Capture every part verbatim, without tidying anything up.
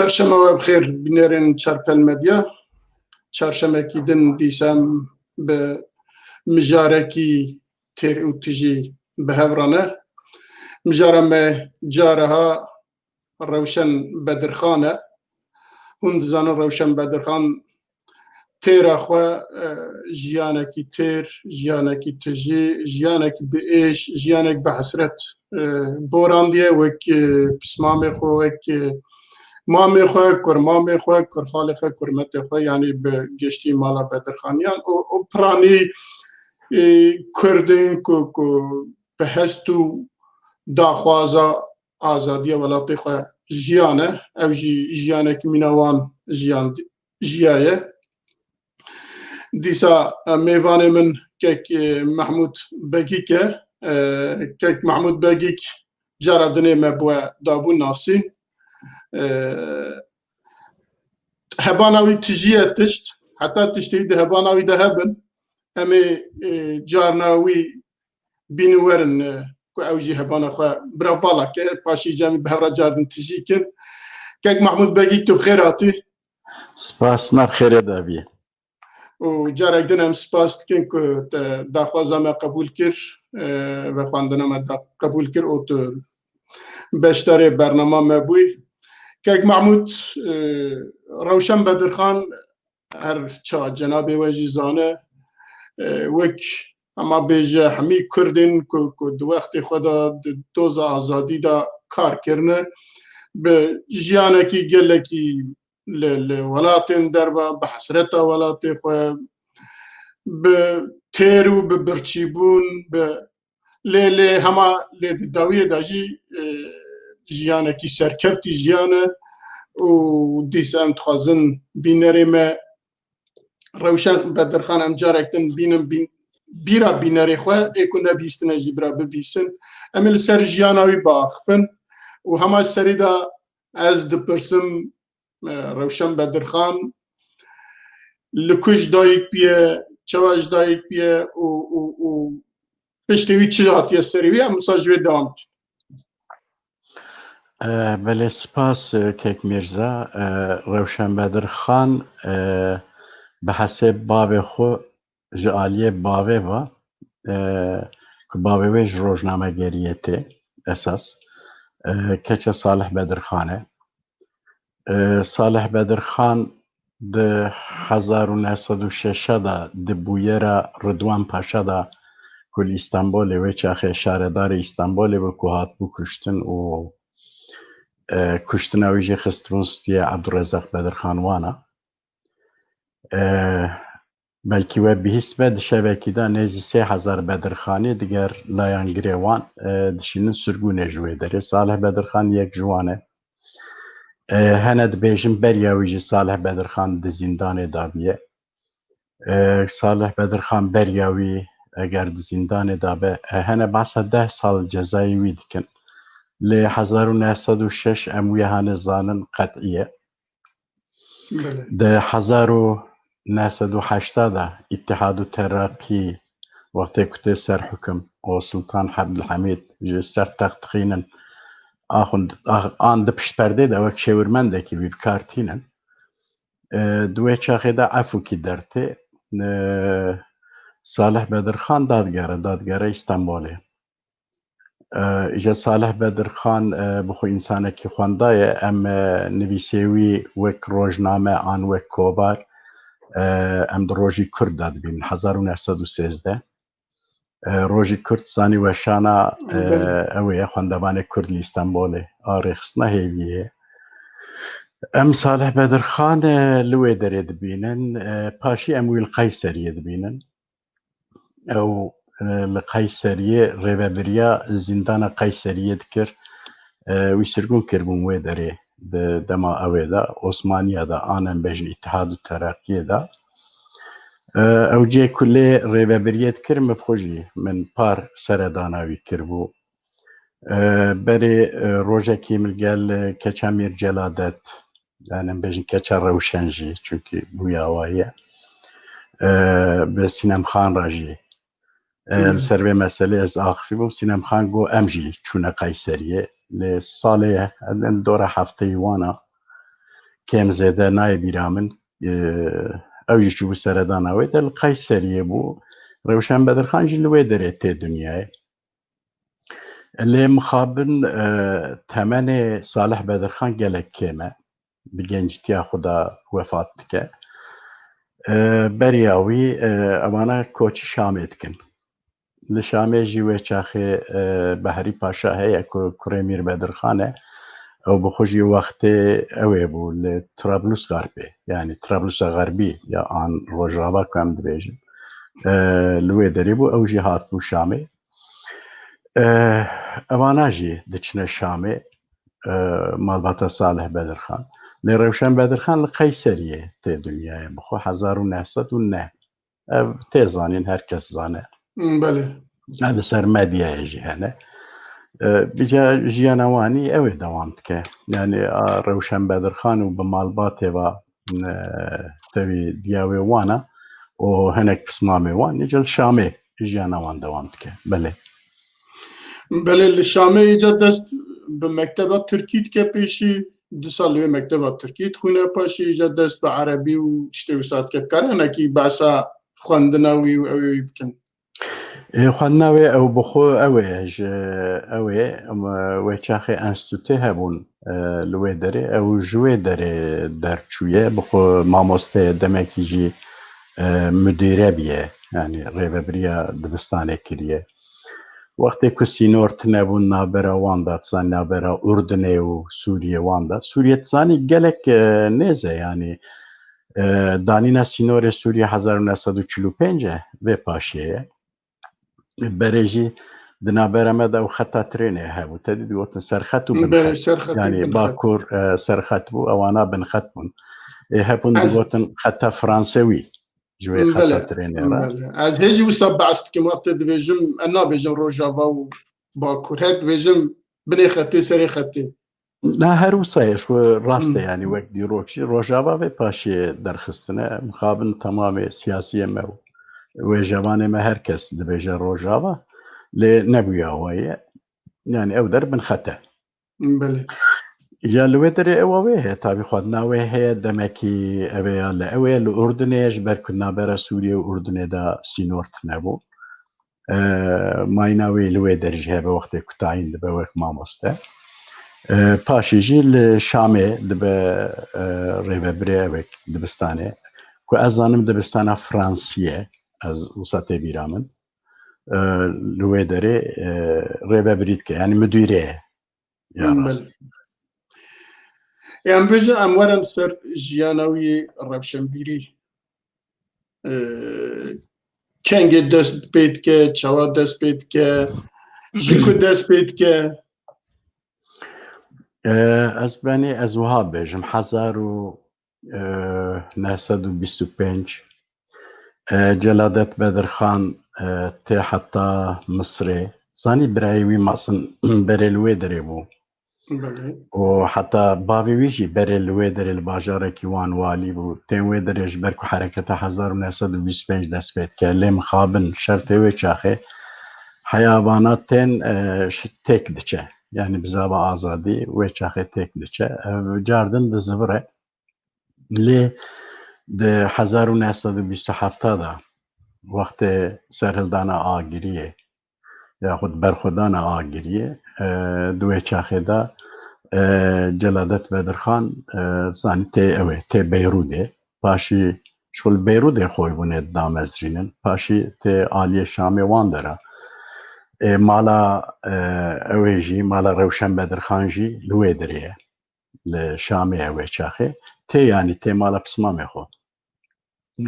Çarşema we bi xêr, bînerên Çarpel Medya. Çarşemekî din dîsa em bi mijarekî têr û tijî bi hev re ne. Mijara me cariha Rewşen Bedirxan e. Hûn dizanin Rewşen Bedirxan têra xwe, e, jiyanekî têr, jiyanekî tijî, jiyanekî bi êş, jiyanek bi hesret, e, borandiye, wek, e, pismamê xwe, wek, e, mamê xwe, kurmamê xwe, kurxalê xwe, kurmetê xwe, yanî bi giştî mala Bedirxaniyan û, û piranî, e, Kurd in ku, ku bi hest û daxwaza azadiya welatê xwe jiyane, ew jî jiyanek mîna wan jiyan, jiyaye. Dîsa, e, mêvanê min kek, e, Mehmûd Begîk e. E, kek Mehmûd Begîk cara dinê me bi we dabû nasîn. E, hebana wî tijî ye tişt, heta tiştê wî di hebana wî de hebin. Em ê, e, carna wî bînin werin, e, ku ew jî hebana xwe bira vala ke, paşî cemî bi hev re cardin tijî kin. Kek Mehmûd Begî, tu bi xêr hatî. Spas, nav xêrê de bî. Û carek din em spas dikin ku te daxwaza me qebûl kir, e, vexwendina me da qebûl kir û tu beşdarê bernama me bûyî. Kek Mehmûd, e, Rewşen Bedirxan, her çawa cenabê we jî zane, e, wek hema bêje hemî Kurdên ku, ku di wextê xwe de di doza azadî de kar kirine, bi jiyanekî gelekî li, li welatên derve, bi hesreta welatê xwe, bi têr û bi birçîbûn, bi lê, lê hema lê di dawiyê de jî, e, jiyanekî serkeftî jiyane û dîsa em dixwazin bînerê me Rewşen Bedirxan em carek din bînin bîn-, bîra bînerê xwe, ê ku nebîstine jî bira bibîsin. Em ê li ser jiyana wî biaxifin û hema serî de ez dipirsim, e, Rewşen Bedirxan li ku ji dayik bûye, çawa ji dayik bûye û, û, û piştî wî çi hatiye serê wî, em wisa ji wê dewam dikin. E, belê, spas, e, kek Mîrza. E, Rewşen Bedirxan, e, bi hesê bavê xwe ji aliyê bavê ve, e, ku bavê wê ji rojnamegeriyê tê esas, e, keça Salih Bedirxan e. E, Salih Bedirxan di hezar û neh sed û şeş de di bûyera Ridwan Paşa de ku li Îstanbulê, wê çaxê şaredarê Îstanbulê bû, ku hatibû kuştin û, e, kuştina wî jî xistibûn stûyê Ebdurezaq Bedirxan wana. E, Belkî we bihîst be, di şevekî de nêzî sê hezar Bedirxanî diger layangirê wan, e, dişînin sirgûnê ji wê derê. Salih Bedirxan yek ji wan e. E, hene dibêjin beriya wî jî Salih Bedirxan di zîndanê de bûye. E, Salih Bedirxan beriya wî eger di zîndanê de be, e, hene behsa deh sal cezayê wî dikin. Lê hezar û neh sed û şeş em wî hane zanin qet'î ye. Belê. Di hezar û neh sed û heştê de Îtihad û Teraqî wextê ku tê ser hukim û Sultan Ebdulhamîd ji ser text dixînin, axund, ax-, an di pişt perdê de wek şêwirmendekî wî bi kar tînin. E, di wê çaxê de efûkî dertê, e, Salih Bedirxan dadigere, dadigere Îstanbolê. E, îja Salih Bedirxan, e, bi xwe însanekî xwendaye. Em, e, nivîsê wî wek rojname an wek kovar, e, em di Rojî Kurd de dibînin, hezar û neh sed û sêzdeh. E, Rojî Kurd zanî weşana, e, Belê. Ew ê xwendevanê Kurd li Îstanbolê a rêxistina hêviyê. Em Salih Bedirxan, e, li wê derê dibînin, e, paşî em wî li Qeyseriyê dibînin. Ew, e, li Qeyseriyê rêvebiriya zîndana Qeyseriyê dikir. E, wî sirgûn kiribûn wê derê di dema ewê de, Osmaniya de, an em bêjin Îtihad û Teraqiyê de. E, ew cihê ku lê rêvebiriyê dikir, min bi xwe jî, min par seredana wî kiribû. E, berê, e, rojekî min gel, e, keça Mîr Celadet, yani em bêjin keça Rewşen jî, çunkî bûya wa ye. E, bi Sînem Xan re jî, e, Hı hı. li ser vê meselê ez axifî bûm. Sînem Xan got, em jî çûne Qeyseriyê. Lê salê em dora hefteyî wan a. kêm zêde nayê bîra min. E, ew jî çûbû seredana wê de, li Qeyseriyê bû. Rewşen Bedirxan jî li wê derê tê dinyayê. Lê mixabin, e, temenê Salih Bedirxan gelek kêm e. Bi gencîtiya xwe de wefat dike. E, beriya wî, e, ewana koçî Şamê dikin. Li Şamê jî wê çaxê, e, Behrî Paşa heye ku kurê Mîr Bedirxan e. Ew bi xwe jî wextê ew ê bû li Trablusgarpê, yanî Trablusa Xerbî ya an Rojava ku em dibêjin. E, li wê derê bû, ew jî hatbû Şamê. E, evana jî diçine Şamê, e, malbata Salih Bedirxan. Lê Rewşen Bedirxan li Qeyseriyê tê dinyayê bi xwe hezar û neh sed û neh. Ev tê zanîn, her kes zane. Hmm, belê. Ev li ser medyayê jî hene. E, bica jiyana wanî ew ê dewam dike. Yani, a, Rewşen Bedirxan û bi malbatê va, e, tevî diya wê wana û hinek pismamê wan, îca li Şamê jiyana wan dewam dike. Belê. Belê, li Şamê îca dest bi mekteba Tirkî dike pêşî, du sal wê mekteba Tirkî dixwîne, paşî îca dest bi erebî û tiştê wisa dike. Dikare hinekî behsa xwendina wî û ew ê wî bikin? Ê, xwendina wê ew bi xwe ew ê, ji ew ê, em, wê çaxê enstîtû hebûn, e, li wê derê, ew ji wê derê derçûye, bi xwe mamoste ye, demekî jî, e, mudîre bûye, yanî rêvebiriya dibistanê kiriye. Wextê ku sînor tune bûn navbera wan de, dizanî navbera Urdunê û Sûriyê wan de. Sûriye dizanî gelek, e, nêz e, yanî, e, danîna sînorê Sûriye hezar û neh sed û çil û pênc e, vê paşê ye. Berê jî di navbera me de ew xeta trênê hebû. Te dî digotin serxet û binxet. Belê, serxet û binxet. Yanî Bakur, e, serxet bû, ewana binxet bûn. Ê, hebûn digotin xeta fransewî. Ji wê xeta trênê re. Belê. Ez hê jî wisa behs dikim, wextê dibêjim, ez nabêjim Rojava û Bakur. Her dibêjim binê xetê, serê xetê. Na, her wisa ye, ji xwe rast e, Hmm. yanî wek dîrok jî. Rojava vê paşê derxistine, mixabin temamê siyasiyê me û wêjevanê me her kes dibêje Rojava. Lê nebûye awa ye. Yanî ew der binxet e. Belê. Ya li wê derê ewa wê heye, tabî xwedina wê heye, demekî ev ê ya li ew ê, li Urdunê ye, ji ber ku navbera Sûriye û Urdunê de sînor tune bû. E, mayîna wê li wê derê jî hebe, wextê ku tayîn dibe wek mamoste. E, paşê jî li Şamê dibe, e, rêvebirê ewek dibistanê. Ku ez zanim dibistana Fransî ye, ez wisa tê bîra min. E, li wê derê, e, rêvebirî dike, yanî mudîrê ye. Ya Hmm, rast. belê. Ê, em bêjin, em werin ser jiyana wî rewşenbîrî. Ee, kengê dest pê dike, çawa dest pê dike, ji ku dest pê dike? Ee, ez benî, ez wiha bêjim, hezar û, e, neh sed û bîst û pênc, e, Celadet Bedirxan, e, tê heta Misirê. Zanî birayê wî Masin berê li wê derê bû. Belê. Û heta bavê wî jî berê li wê derê li bajarekî wan walî bû. Tên wê derê ji ber ku hereketa hezar û neh sed û bîst û pênc dest pê dike. Lê mixabin şertê wê çaxê heya vana tên, e, ş-, têk diçe. Yanî bizava azadî wê çaxê têk diçe. Ev cardin dizivire. Lê di hezar û neh sed û bîst û heft de wextê serhildana Agiriyê, yaxud berxwedana Agiriyê, e, di wê çaxê de, e, Celadet Bedirxan, e, zanî tê ew ê, tê Beyrûdê. Paşî ji xwe li Beyrûdê xwe bûnê didamezrînin. Paşî tê aliyê Şamê wan dera. E, mala, e, ew ê jî, mala Rewşen Bedirxan jî li wê derê ye. Li Şamê ye wê çaxê. Tê, yanî tê mala pismamê xwe.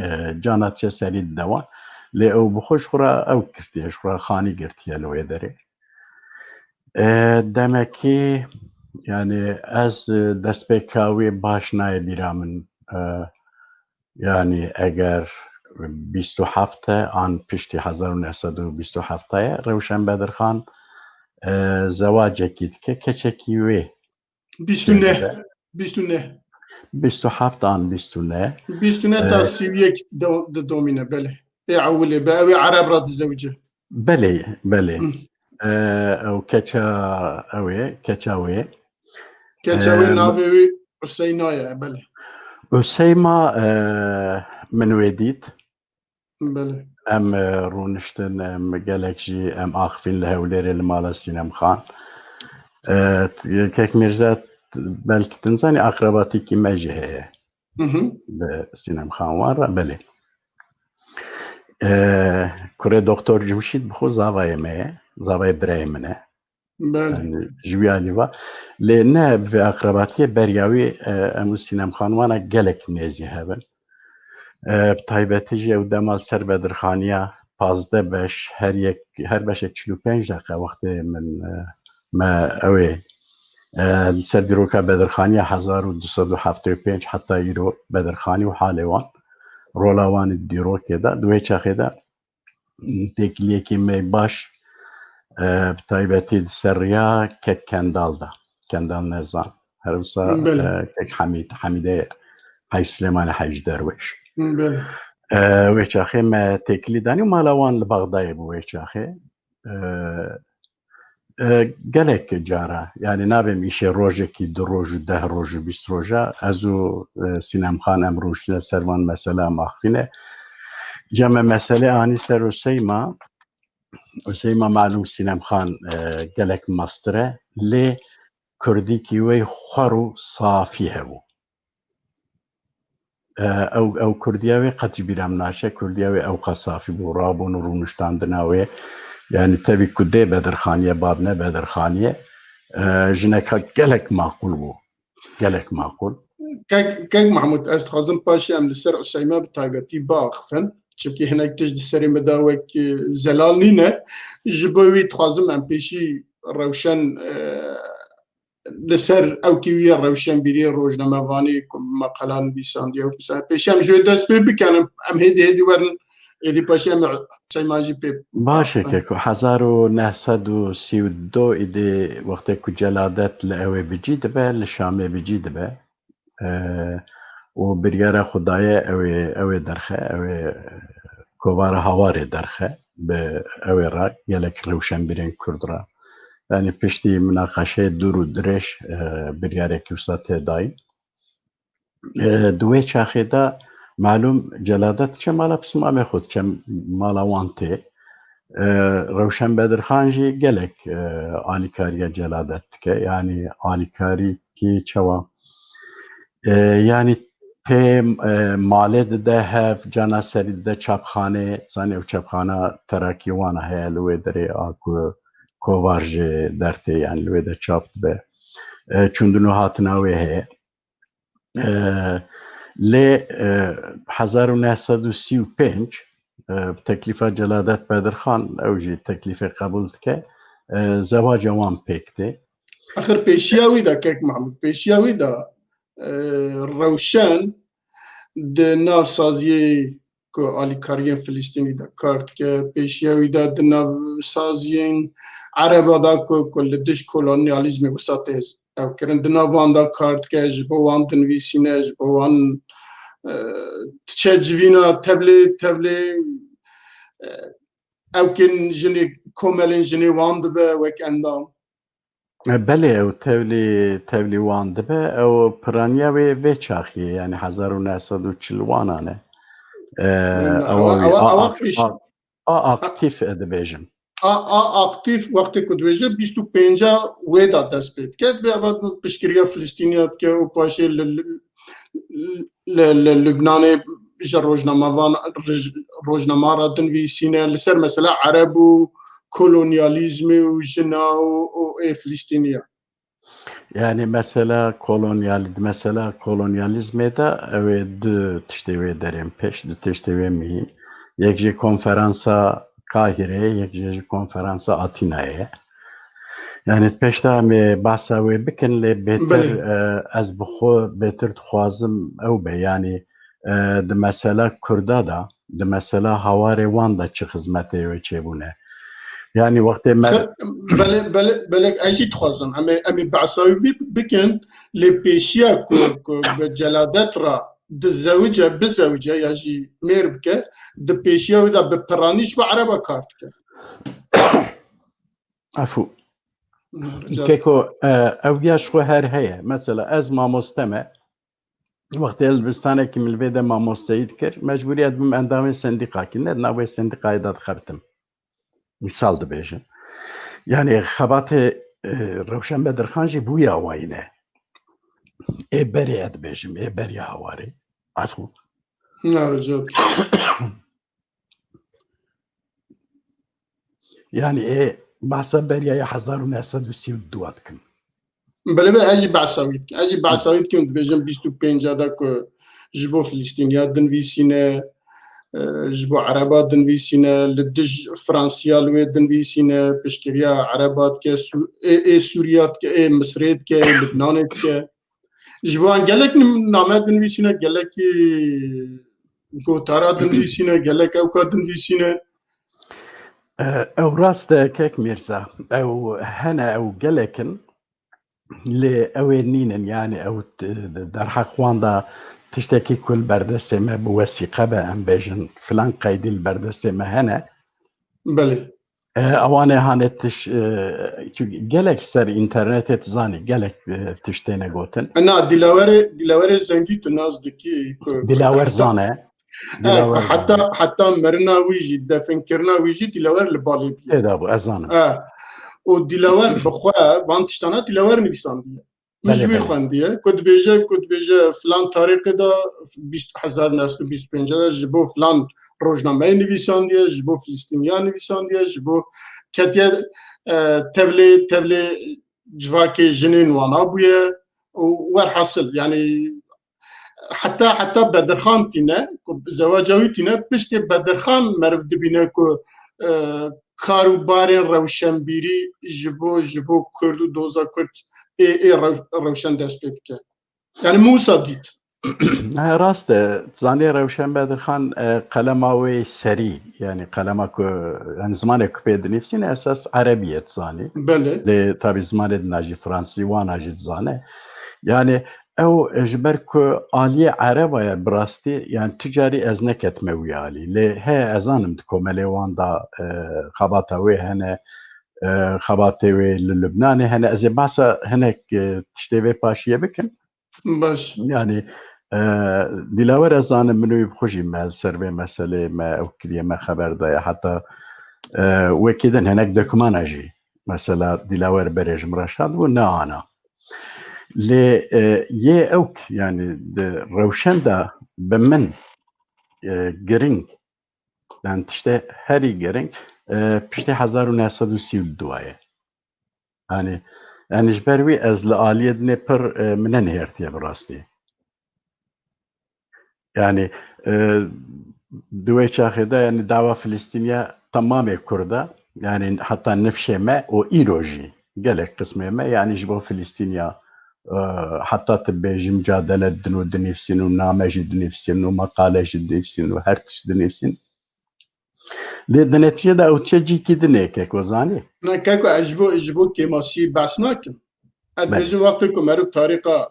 E, cana diçe serî dide wan. Lê ew bi xwe ji xwe re ew girtiye, ji xwe re xanî girtiye li wê derê. E, demekî, yanî ez, e, destpêka wê baş nayê bîra min. E, yanî eger bîst û heft e, an piştî hezar û neh sed û bîst û heft ye, Rewşen Bedirxan, e, zewacekî dike, keçekî wê Bîst û neh. Bîst û neh. Bîst û heft an bîst û neh. Bîst û neh ta, e, sî û yek de, didomîne, belê. Ê ewilê be, ew ê Ereb re dizewice. Belê, belê. Hı. E, ew keça, ew ê, keça wê. Keça wê, e, navê wê Useyna ye, belê. Useyma, e, min wê dît. Belê. Em, e, rûniştin, em gelek jî em axivîn li Hewlêrê li mala Sînem Xan. E, t-, Kek Mîrze, t-, belkî tu nizanî, aqrebatîkî me jî heye Hı hı. bi Sînem Xan wan re, belê. E, kurê Doktor Cimşîd bi xwe zavayê me ye, zavayê birayê min e. Belê. Yani, ji wî alî va. Lê ne bi vê aqrebatiyê, beriya wî, e, em û Sînem Xan wana gelek nêzî hebin. E, bi taybetî jî ew dema li ser Bedirxaniya pazdeh beş, her yek, her beşek çil û pênc deqe wextê min, e, me ew ê, e, li ser dîroka Bedirxaniya hezar û du sed û heftê û pênc heta îro Bedirxanî û halê wan, rola wan ê dîrokê de, di wê çaxê de têkiliyekî me baş, e, bi taybetî di ser riya Kek Kendal de. Kendal Nezan. Her wisa, Belê. e, Kek Hemîd, Hemîdê Hec Silêmanê Hec Derwêş. Belê. E, wê çaxê me têkilî danî û mala wan li Bexdayê bû wê çaxê. E, e, gelek cara, yani nabêm îşê rojekî, du roj û deh roj û bîst roja, ez û, e, Sînem Xan em rûştine ser van mesela maxfîne. Cem me mesele anî ser Useyma. Useyma malûm Sînem Xan, e, gelek mastir e, lê kurdîkî wê xwer û safî hebû. E, ew, ew kurdiya wê qet ji bîra min naçe, kurdiya wê ew qas safî bû, rabûn û rûniştandina wê. Yani tevî ku dê Bedirxaniyê, babne Bedirxaniyê, e, jineka gelek maqûl bû. Gelek maqûl. Kek, Kek Mahmûd, ez dixwazim paşê em li ser Useyma bi taybetî biaxifin. Çimkî hinek tişt di serê min de wek, e, zelal nîne. Ji bo wî dixwazim em pêşî rewşen, e, li ser ewkî wî ye rewşenbîriyê, rojnamevanî ku meqala nivîsandiye û pêşî em ji wê dest pê bikin, em hêdî hêdî werin êdî paşê em Useyma jî pê Baş e, Keko. Hezar û neh sed û sî û du îdî wextê ku Celadet li ew ê bi cî dibe, li Şamê bi cî dibe. E, û biryara xwe daye ew ê, ew ê derxe, ew ê kovara Hawarê derxe, bi ew ê re gelek rewşenbîrên Kurd re. Yani piştî minaqeşeyê dûr û dirêj, e, biryarekî wisa tê dayîn. E, di wê çaxê de malûm Celadet diçe mala pismamê xwe, diçe mala wan tê. E, Rewşen Bedirxan jî gelek, e, alîkariya Celadet dike. Yani alîkarîkî çawa? E, yani pê, e, malê dide hev, cana serî dide çapxanê, zanê ew çapxana terakî wana heye li wê derê a ku kovar jê dertê, yani li wê de çap dibe. E, çûndin û hatina wê heye. E, lê, e, hezar û neh sed û sî û pênc, e, bi teklîfa Celadet Bedirxan, ew jî teklîfê qebûl dike, e, zewaca wan pêk tê. Axir pêşiya wî de, Kek Mahmûd, pêşiya wî de, e, Rewşen di nav saziyê ku alîkariyên Filistînî de kar dike, pêşiya wî de di nav saziyên Ereba de ku, ku li dij kolonyalîzmê wisa tê ew kirin, di nav wan de kar dike, ji bo wan dinivîsîne, ji bo wan, e, diçe civîna tevlê, tevlê, e, ewkên jinê, komelên jinê wan dibe wek endam. E, belê, ew tevlî, tevlî wan dibe, ew piraniya wê vê çaxiyê, yani hezar û neh sed û çil wanan e. E, Bilmiyorum. ewa Awa, wî, awa, a, awa ak- pêş- a, a aktif e dibêjim. A, a aktif wextê ku dibêje bîst û pênca wê de dest pê dike, dibê eva piştgiriya Filistîniya dike û paşê li, li, li, li Lubnanê ji rojnamevan, roj-, rojnama re dinivîsîne, li ser mesela Ereb û kolonyalîzmê û jina û, û ê Filistîniya. Yani mesela kolonyal, mesela kolonyalizmê de ew ê du tiştê wê derên pêş, du tiştê wê mihîn. Yek jî konferansa Kahireyê, yek jî ji konferansa Atînayê ye. Yani pêş de em ê behsa wê bikin, lê bêtir, Belê. E, ez bi xwe bêtir dixwazim ew be. Yani, e, di mesela Kurda de, di mesela Hawarê wan de çi xizmetê wê çêbûne? Yani wextê me Xir-, belê, belê, belê, ez jî dixwazim. Em ê, em ê behsa wî bi-, bikin, lê pêşiya ku, ku bi Celadet re dizewice, bizewice ya jî mêr bike, di pêşiya wî de bi piranî ji bo Ereba kar dike. Efû. Keko, e, ew ya ji xwe her heye. Mesela ez mamoste me, wextê ez dibistanekî min li vê de mamosteyî dikir, mecbûrî ez dibim endamê sendîqakî, ne di nav wê sendîqayê de dixebitim. Mîsal dibêjim. Yani xebatê, e, Rewşen Bedirxan jî bûye awayî ne. Ê berê ez dibêjim, ê beriya hewarê. Aşkım. Naricot. Yani ê behsa beriya ya hezar û neh sed û sî û du dikim. Belê belê, ez jî behsa wî dikim. Ez jî behsa wî dikim, dibêjim bîst û pênc de ku ji bo Filistîniya dinivîsîne, e, ji bo Ereba dinivîsîne, li dij Fransiya li wê dinivîsîne, piştgiriya Ereba dike, Sû- ê, ê Sûriya dike, ê Misrê dike, ê Libnanê dike. Ji bo an gelek nim- name dinivîsîne, gelekî gotara dinivîsîne, gelek ewka dinivîsîne. E, ew rast e kek Mîrza. Ew hene, ew gelek in. Lê ew ê nînin, yani ew t- derheq wan de tiştekî ku li berdestê me bi wesîqe be, em bêjin filan qeydî li berdestê me hene. Belê. E, ewanê hanê tiş, e, çünkü gelek ser internetê dizanî, gelek, e, tişt têne gotin. Na, Dilawerê, Dilawerê Zengî tu nas dikî ku Dilawer heta- zane. E, ku heta, heta merina wî jî, definkirina wî jî Dilawer li balê bî. Têda bû, ez zanim. E, û Dilawer bi xwe van tiştana Dilawer nivîsandiye. Min Belê, ji wî belê. xwendiye, ku dibêje, ku dibêje filan tarîxê de bîst hezar neh sed û bîst û pênc de ji bo filan rojnameyê nivîsandiye, ji bo Filistîniya nivîsandiye, ji bo ketiye, e, tevlê, tevlê civakê jinên wana bûye û werhasil, yani heta, heta Bedirxan tîne, ku zewaca wî tîne, piştê Bedirxan meriv dibîne ku, e, kar û barên rewşenbîrî ji bo, ji bo Kurd û doza Kurd ê, ê rew- rewşen dest pê dike. Yani min wisa dît. He, rast e. Zanê Rewşen Bedirxan, e, qelema wê serî, yani qelema ku, yani zimanê ku pê dinivîsîne esas erebî ye dizanî. Belê. Lê tabî zimanê dina jî fransî, wana jî dizane. Yani ew, e, ji ber ku aliyê ereba ye bi rastî, yani tu carî ez neketime wî alî. Lê he, ez zanim di komelê wan de, e, xebata wê hene, e, xebatê wê li Lubnanê hene. Ez ê behsa hinek, e, tiştê vê paşiyê bikim. Baş. Yani, e, Dilawer ez zanim min û wî bi xwe jî me li ser vê meselê me ew kiriye, me xeber daye. Heta, e, wekî din hinek dokimana jî. Mesela Dilawer berê ji min re şand bû, ne ana. Lê, e, yê ewk, yani di rewşen de bi min, e, giring, yani tiştê herî giring, e, piştê hezar û neh sed û sî û du ye. Yani, yani ji ber wî ez li aliyê dinê pir, e, min nenihêrtiye bi rastî. Yani, e, di wê çaxê de, yani dawa Filistîniya temamê Kurda, yani heta nifşê me û îro jî gelek qismê me, yani ji bo Filistîniya, e, heta tu bêjî micadele didin û dinivîsîn û name jî dinivîsîn û meqale jî dinivîsîn û her tişt dinivîsîn. Lê di netîce de ew çi cîkî dinê, keko zanî? Ne, keko, ez ji bo, ji bo kêmasî behs nakim. Ez Belê. dibêjim wextê ku meriv tarîxa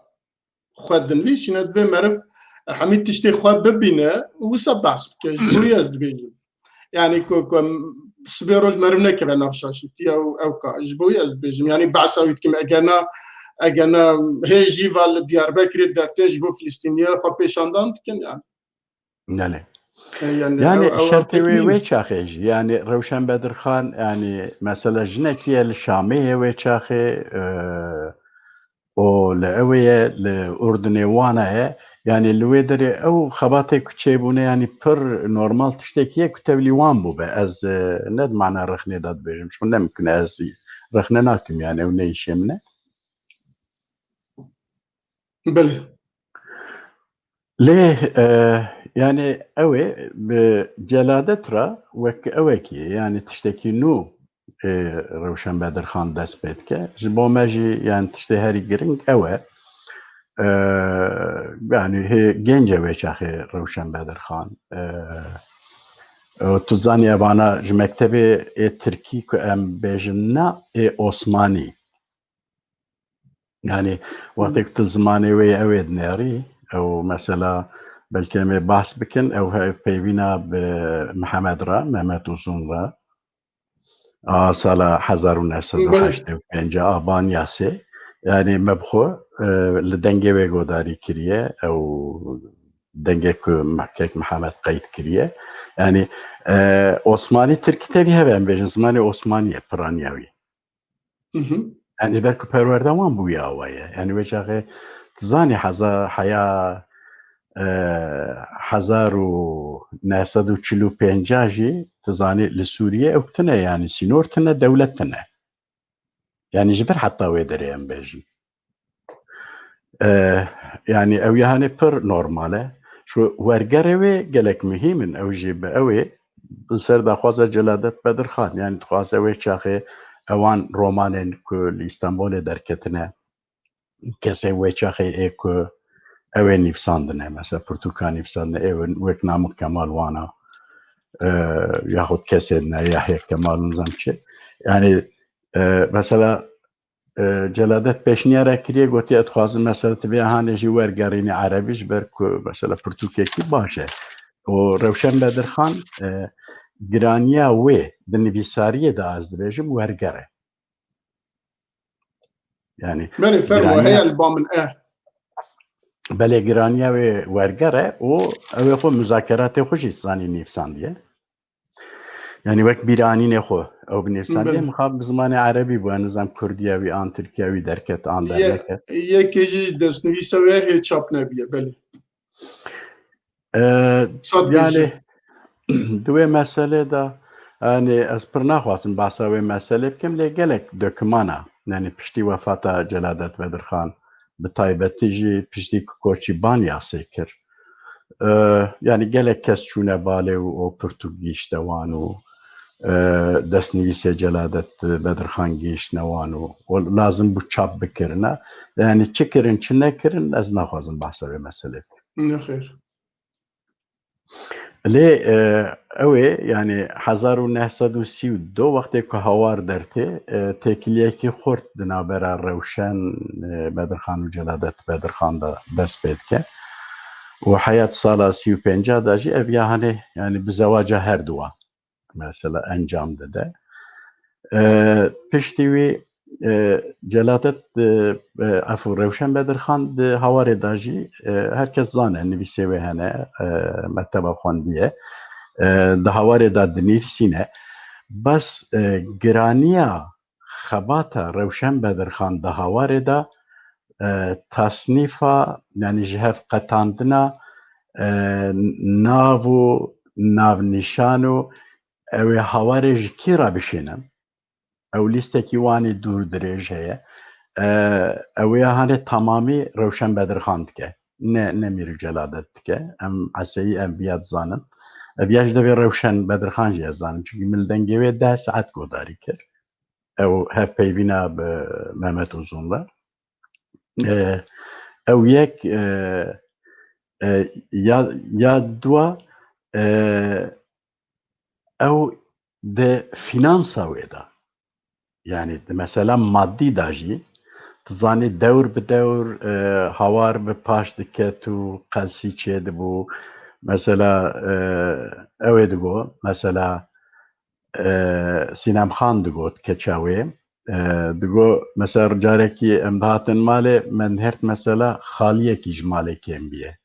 xwe dinivîsîne, divê meriv hemî tiştê xwe bibîne û wisa behs bike. Ji bo wî ez dibêjim. Yani ku, ku em sibê roj meriv nekeve nav şaşîtiya û ew ka. Ji bo wî ez dibêjim. Yani behsa wî dikim. Eger na, eger na hê jî va li Diyarbekirê dertê ji bo Filistîniya xwe pêşandan dikin yani. Belê. E, yani, Yani ew, ew, ew şertê wê teknîk. Wê çaxê jî, yani Rewşen Bedirxan, yani mesela jinekî ye li Şamê ye wê çaxê, e, û li ew ye, li Urdunê wana ye. Yani li wê derê ew xebatê ku çêbûne, yani pir normal tiştekî ye ku tevlî wan bûbe. Ez, e, ne di mana rexnê de dibêjim, çun ne mimkun e ez rexne nakim, yani ew ne îşê min e. Belê. Lê, e, yani ew ê bi celadet re wek ewekî, yani tiştekî nû, e, Rewşen Bedirxan dest pê dike. Ji bo me jî, yani tiştê herî giring ew e. E, yani hê genc e wê çaxê Rewşen Bedirxan. E, e, tu zanî evana ji mektebê ê tirkî ku em bêjin na, ê Osmanî. Yani wextê ku tu zimanê wê ye, ew ê dinêrî, ew mesela belkî em ê behs bikin, ew he-, peyvîna bi Mihemed re, Mehmet Uzun re. A sala hezar û neh sed û heştê û pênc a Banyasê, yanî me bi xwe, e, li dengê wê godarî kiriye, ew dengê ku me-, kek Mihemed qeyd kiriye. Yanî, e, Osmanî, Tirkî tevî heve, em bêjin, zimanê Osmanî ye, piraniya wî. Hı hı. Yanî ber ku perwerde wan bi wî awa ye. Yanî wê çaxê tu zanî heza-, heya, e, hezar û neh sed û çil û pênc jî tu zanî li Sûriyê ew tine, yanî sînor tine, dewlet tine. Yanî ji ber heta wê derê em bêjin. E, yanî ew ya hanê pir normal e. Şu wergerê wê gelek muhîm in. Ew jî bi ew ê li ser daxwaza Celadet Bedirxan. Yanî dixwaze wê çaxê ewan romanên ku li Îstanbulê derketine, kesên wê çaxê ê ku ew ê nivîsandine, mesela pirtûka nivîsandine, ê wek Namık Kemal wana, e, yaxud kesên ne, Yahya Kemal, nizam çi. Yanî, e, mesela, e, Celadet pêşniyara kiriye, gotiye, "Ez dixwazim mesela tu vê hanê jî wergerînî erebî, ji ber ku mesela pirtûkekî baş e." Û Rewşen Bedirxan, e, giraniya wê di nivîsariyê de, ez dibêjim, werger e. Yanî belê, fermo, giraniya, heye li ba min, e. Belê, giraniya wê werger e û ew ê xwe muzakeratê xwe jî zanî nivîsandiye. Yanî wek bîranînê xwe ew binivîsandiye, belê, mixab bi zimanê erebî bû, nizam kurdiya wî an tirkiya wî derket an, ye, derneket. Yekê jî destnivîsa wê hê çap nebiye, belê. E, Sat yanî bêje. Di wê meselê de, yanî ez pir naxwazim bahsa wê meselê bikim, lê gelek dokimana, yanî piştî wefata Celadet Bedirxan, bi taybetî jî piştî ku koçî Banyasê kir, e, yanî gelek kes çûne balê û o pirtûk gihîşte wan û, e, destnivîsê Celadet Bedirxan gihîştine wan û, û lazim bû çap bikirine. Yanî çi kirin, çi nekirin, ez naxwazim bahsa wê meselê bikim. Nexêr. Lê, e, ew ê, yanî hezar û neh sed û sî û du, wextê ku Hawar dertê, e, têkiliyekî xurt di navbera Rewşen, e, Bedirxan û Celadet Bedirxan de dest pê dike. Û heya di sala sî û pênc de jî ev ya hanê, yanî bi zewaca her duwa mesela encam dide. E, piştî wî, e, Celadet, e, e, efû, Rewşen Bedirxan di Hawarê de jî, e, herkes zane, nivîsê wê hene, e, mekteba xwendiye. E, di Hawarê de dinivîsîne. Bes, e, giraniya xebata Rewşen Bedirxan di Hawarê de, e, tasnîfa, yanî ji hev qetandina, e, nav û navnîşan û ew ê Hawarê ji kî re bişînin? Ew lîstekî wan ê dûr dirêj heye. E, ew ê hanê temamî Rewşen Bedirxan dike. Ne, ne Mîr û Celadet dike. Em eseyî em viya dizanin. Ev ya ji devê Rewşen Bedirxan jî ez zanim. Çimkî min li dengê wê deh saet godarî kir. Ew hevpeyvîna bi Mehmet Uzun ve. E, ew yek, e, e, ya, ya dua, e, ew di finansa wê de. Yanî di mesela madî de jî, tu zanî dewr bi dewr, e, Hawar bi paş diket û qelsî çêdibû. Mesela, e, ew ê digo, mesela, e, Sînem Xan digot keça wê, e, digo, mesela carekî em dihatin malê, me nihêrt mesela xaliyekî ji malê kêm biye.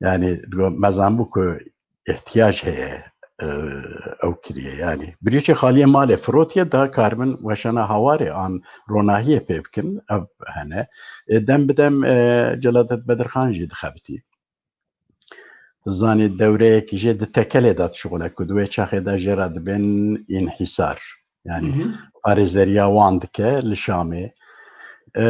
Yanî digo, me zanbû ku îhtiyac heye, e, ew kiriye. Yanî birîçê xaliyê malê firotiye, da karibin weşana Hawarê an ronahiyê pê bikin, ev hene. E, dem bi dem, e, Celadet Bedirxan jî dixebitî. Tu zanî dewreyekî jê di tekelê de dişuxile ku di wê çaxê de jê re dibên înhîsar. Yanî, hı hı, parêzeriya wan dike li Şamê. E,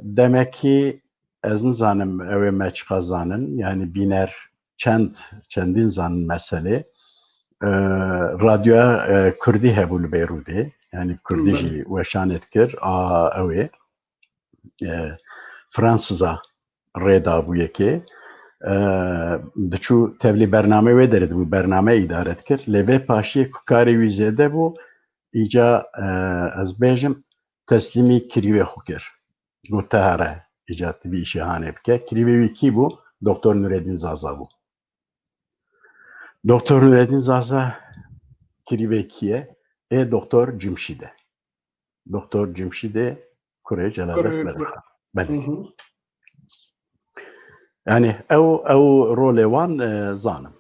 demekî ez nizanim ew ê me çiqas zanin. Yanî bîner çend, çendîn zanin meselê. E, radyoya, e, Kurdî hebû li Beyrûdê. Yanî Kurdî, belê, jî weşanê dikir. A, ew ê, e, Fransiza rê dabû yekê. E, diçû tevlî bernameyê wê derê dibû, bername îdare dikir. Lê vê paşiyê ku karê wî zêde bû, îca, e, ez bêjim, teslîmî kirîvê xwe kir. Got, "Te here, îca tu vî îşê hanê bike." Kirîvê wî kî bû? Doktor Nureddin Zaza bû. Doktor Nureddin Zaza kirîvê kî ye? ê Doktor Cimşîd e. Doktor Cimşîdê kurê Celadet Kurê, Bedirxan. Belê. Hı hı. Yani ew, ew rolê wan, e, zanim.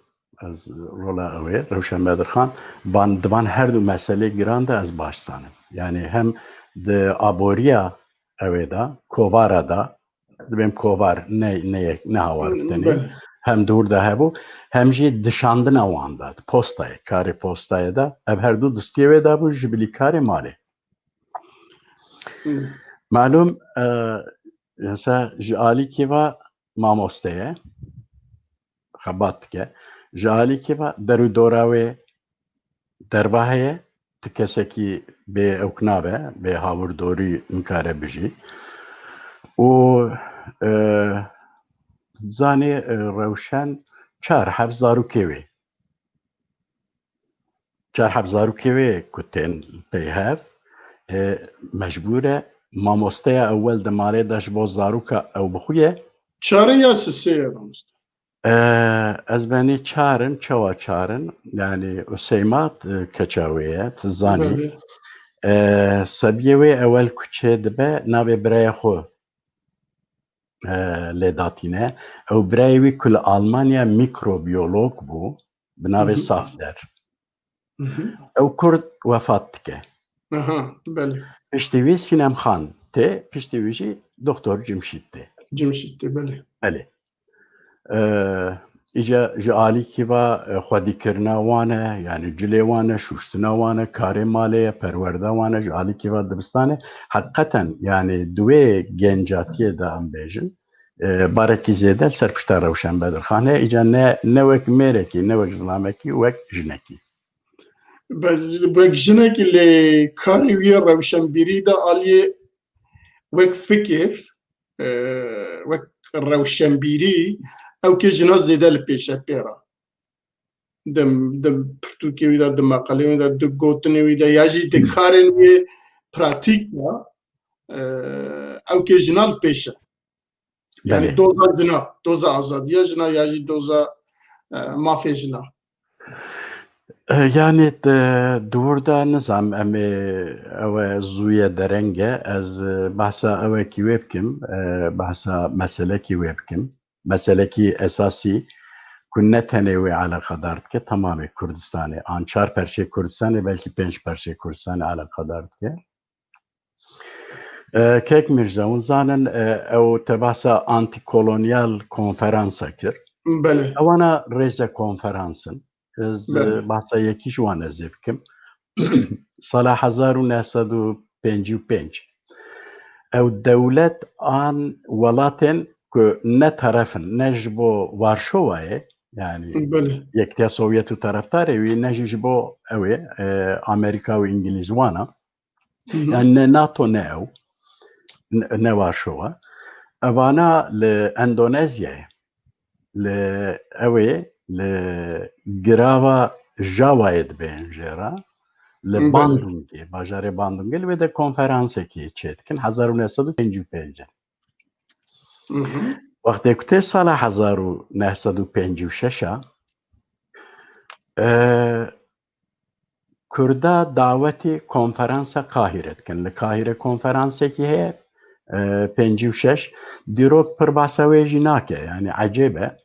Ez rola ew ê, Rewşen Bedirxan, van, di van her du meselê giran de ez baş zanim. Yani hem di aboriya ew ê de, kovara de, dibêm kovar ne, ne, ne hawar Hmm, tenê, belê. Hem dûr de hebû, hem jî dişandina wan de, di postayê, karê postayê de, ev her du distiyê wê de bû, ji bilî karê malê. Hmm. Malum, e, mesela ji alîkî ve mamoste ye, xebat dike. Ji alîkî ve der û dora wê derva heye, ti kesekî bê ewk nabe, bê hawirdorî nikare bijî. Û, e, zanê, e, Rewşen çar heb zarokê wê. Çar heb zarokê wê ku tên pey hev, e, mecbûr e mamosteya ewel di malê de ji bo zaroka ew bixuye. Çar in ya sisê ye mamoste? E, ez benî çar in, çawa çar in? Yani Useyma, e, keça wê ye, tu zanî. Belê. E, sebiyê wê ewel ku çê dibe, navê birayê xwe, e, lê datîne. Ew birayê wî ku li Almanya mikrobiyolog bû, bi navê Hı hı. Safder. Hı hı. Ew kurd wefat dike. Aha, belê. Piştî wî Sînem Xan tê, piştî wî jî Doktor Cimşîd tê. Cimşîd tê, belê. Belê. Ee, îca ji alîkî ve, e, xwedîkirina wan e, yani cilê wan e, şûştina wan e, karê malê ye, perwerda wan e, ji alîkî ve dibistan e. Heqîqeten, yani di wê gencatiyê de em bêjin, e, barekî zêde li ser pişta Rewşen Bedirxan heye. Îca ne, ne wek mêrekî, ne wek zilamekî, wek jinekî. Be-, wek jinekî lê karê wî yê rewşenbîrî de aliyê wek fikir, e, wek rewşenbîrî, ew kê jina zêde li pêş e pê re. Di, di pirtûkê wî de, di meqalê wî de, di gotinê wî de, ya jî di karên wî pratîk de, e, ew kê jina li pêş e. Yani Belê. Doza jina, doza azadiya jina ya jî doza, e, mafê jina. E, yani, e, di wir de nizam em ê ew e zûye dereng e. Ez, e, behsa ewekî wê bikim, e, behsa meselekî wê bikim. Meselekî esasî ku ne tenê wê eleqedar dike, temamê Kurdistanê, an çar perçê Kurdistanê, belkî pênc perçê Kurdistanê eleqedar dike. E, Kek Mîrze, hûn zanin, e, ew te behsa antîkolonyal konferansa kir. Belê. Ewana rêze konferans in. Ez, e, Belê. Behsa yekî ji wan ez ê bikim. Sala hezar û neh sed û pêncî û pênc. Ew dewlet an welatên ku ne teref in, ne ji bo Varşovayê, yani Belê. Yekîtiya Sovyet û terefdarê wî, ne jî ji bo ew ê, e, Amerîka û Îngilîz wana. Hı hı. Yani ne NATO ne ew, ne, ne Varşova. Evana li Endonezyayê, li ew ê, li girava Javayê dibên jê re, li Belê. Bandungê, bajarê Bandungê, li wê de konferansekê çêdikin, hezar û neh sed û pêncî û pênc. Hı hı. Wextê ku tê sala hezar û neh sed û pêncî û şeş a, e, Kurda dawetî konferansa Qahîre dikin. Li Qahîre konferansekî heye, e, pêncî û şeş. Dîrok pir behsa wê jî nake, yani ecêb e.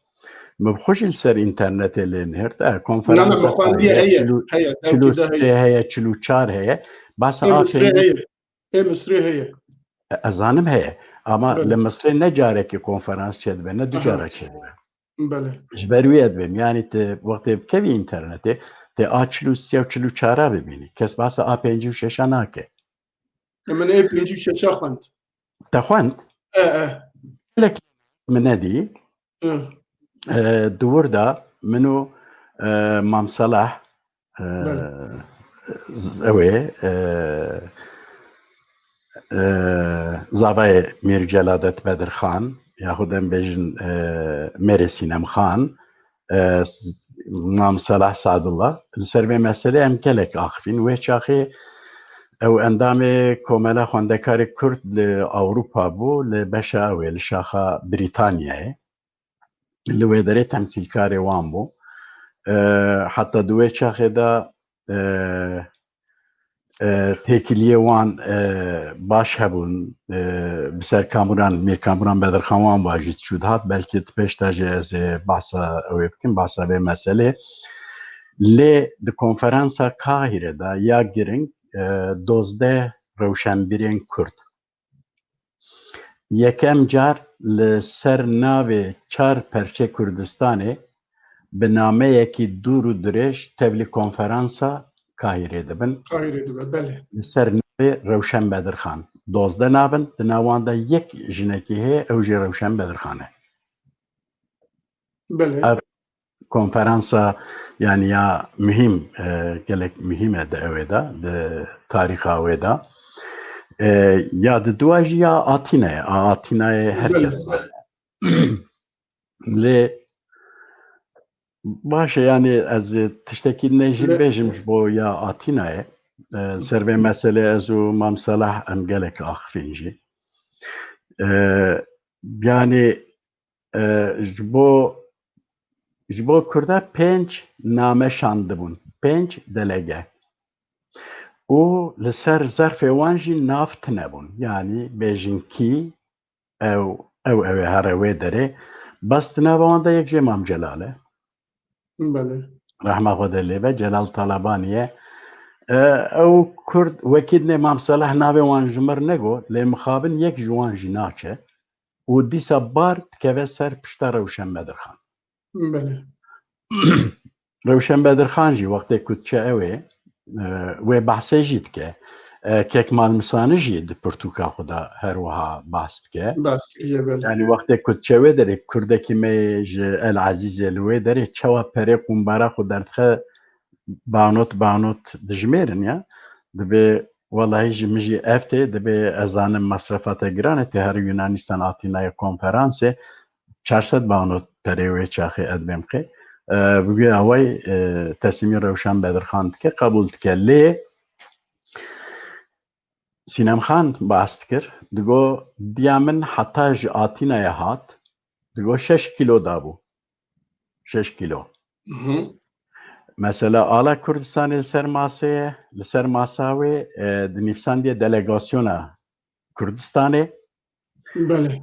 Min bi xwe jî li ser înternetê lê nihirt. E, Na, na, konferansa min xwendiye, Qahîre heye, çil û, heye, çil û sê heye. Heye, çil û çar heye. Behsa Ê a Misrê pêncî heye. Ê Misrê heye. E, ez zanim heye. Ama Belê. Li Misrê ne carekê konferans çêdibe, ne du Aha. cara çêdibe. Belê. Ji ber wî ez dibêm. Yani te wextê bikevî înternetê, te a çil û sê û çil û çar a bibînî. Kes behsa a pêncî û şeş a nake. E, min ê pêncî û şeş a xwend. Te xwend? E, e. Gelek min nedî. Hı. E, di wir de min û, e, Mam Selah, e, Belê. z-, ew ê, e, e, zavayê Mîr Celadet Bedirxan, yaxud em bêjin, e, Mêrê Sînem Xan, e, s-, Mam Selah Sadullah, li ser vê meselê em gelek axivîn. Wê çaxê ew endamê Komela Xwendekarê Kurd li Ewropa bû, li beşa ew ê, li şaxa Brîtanyayê. Li wê derê temsîlkarê wan bû. E, heta di wê çaxê de, e, e, têkiliyê wan, e, baş hebûn. E, bi ser Kamuran, Mîr Kamuran Bedirxan wan ba jî diçû dihat. Belkî di pêş de jî ez ê behsa ew ê bikim, behsa vê meselê. Lê di konferansa Kahîre de ya giring, e, dozdeh rewşenbîrên Kurd. Yekem car li ser navê çar perçê Kurdistanê bi nameyekî dûr û dirêj tevlî konferansa Kahîrê dibin. Kahîrê dibe, belê. Li ser navê Rewşen Bedirxan. Dozdeh navin, di nav wan de yek jinekî heye, ew jî Rewşen Bedirxan e. Belê. Ev konferansa, yani ya muhîm, e, gelek muhîm e di ewê de, di tarîxa wê de. E, ya di dua jî ya Atînayê, a Atînayê her Belê, kes belê. Lê baş e, yani ez tiştekî ne jî Lê bêjim ji bo ya Atînayê. E, ser vê meselê ez û Mam Selah em gelek axifîn jî. E, yani, e, ji bo, ji bo Kurda pênc name şandibûn, pênc delege. Û li ser zerfê wan jî nav tune bûn. Yani bêjin kî ew, ew, ew ê here wê derê. Bes di nava wan de yek jê Mam Celal e. Belê. Rehma Xwedê lê be, Celal Talabanî ye. E, ew Kurd wekî dinê Mam Selah navê wan ji mir nego, lê mixabin yek ji wan jî naçe. Û dîsa bar dikeve ser pişta Rewşen Bedirxan. Belê. Rewşen Bedirxan jî wextê ku diçe ew ê, e, wê behsê jî dike. E, Kek Malmisani jî di pirtûka xwe de her wiha behs dike. Behs kiriye, belê. Yani wextê ku diçe wê derê, Kurdekî me yê ji El Ezîzê li wê derê çawa perê qumbara xwe derdixe, banot banot dijmêrin ya. Dibê, wellahî ji min jî ev tê, dibê ez zanim mesrefa te giran e, tê her Yunanistan, Atînayê konferansê, çar sed banot perê wê çaxê ez dibêm qê. E, bi vî awayî, e, teslîmî Rewşen Bedirxan dike, qebûl dike. Lê Sînem Xan behs dikir, digo, diya min heta ji Atînayê hat, digo, şeş kîlo dabû. Şeş kîlo. Mhm. Mesela ala Kurdistanê li ser masê ye, li ser masa wê, e, dinivîsandiye delegasyona Kurdistanê. Belê.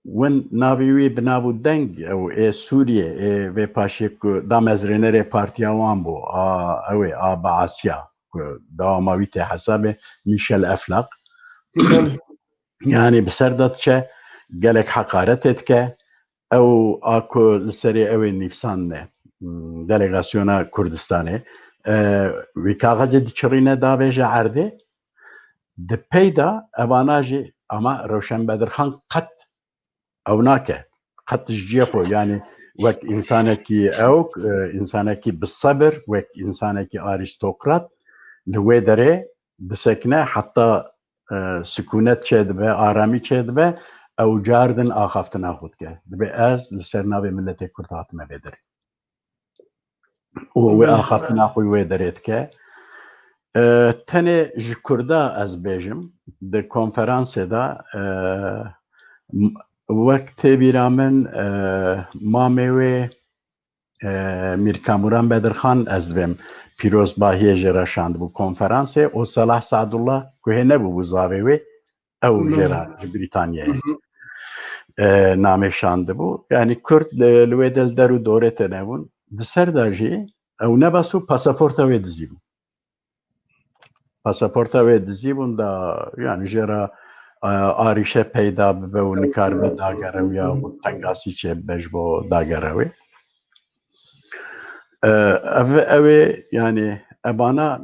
Win navê wî bi nav û deng ew ê Sûriyê, ê vê paşê ku damezrênerê partiya wan bû, a, ew ê, a Baasiya, ku dawama wî tê hesabê Michel Eflaq. Belê. Yani bi ser de diçe, gelek heqaretê dike. Ew a ku li serê ew ê nivîsandine, hmm, delegasyona Kurdistanê, e, wî kaxezê diçirîne davêje erdê, di pey de evana jî, ama Rewşen Bedirxan qet ew nake. Qet ji cihê xwe, yani wek însanekî ewk, e, însanekî bi sebir, wek însanekî arîstokrat li wê derê disekine, heta, e, sikûnet çêdibe, aramî çêdibe, ew cardin axaftina xwe dike. Dibê ez li ser navê miletê Kurd hatime vê derê. Û wê Belê. axaftina xwe wê derê dike. E, tenê ji Kurda ez bêjim, di konferansê de, e, m-, wek tê bîra min, e, mamê wê, e, Mîr Kamuran Bedirxan, ez dibêm, pîrozbahiyê jê re şandibû konferansê, û Selah Sadullah ku hê nebûbû zavê wê, ew Hı hı. jê re ji Brîtanyayê, Hı hı. e, namê şandibû. Yani Kurd li, li wê de li der û dorê tune bûn. Di ser de jî ew nebas bû, pasaporta wê dizî bû. Pasaporta wê dizî bûn da, yani jê re, e, arîşe peyda bibe û nikaribe dagere wê ya û tengasî çêbibe ji bo dagere wê. E, ev, ew ê, yani ebana,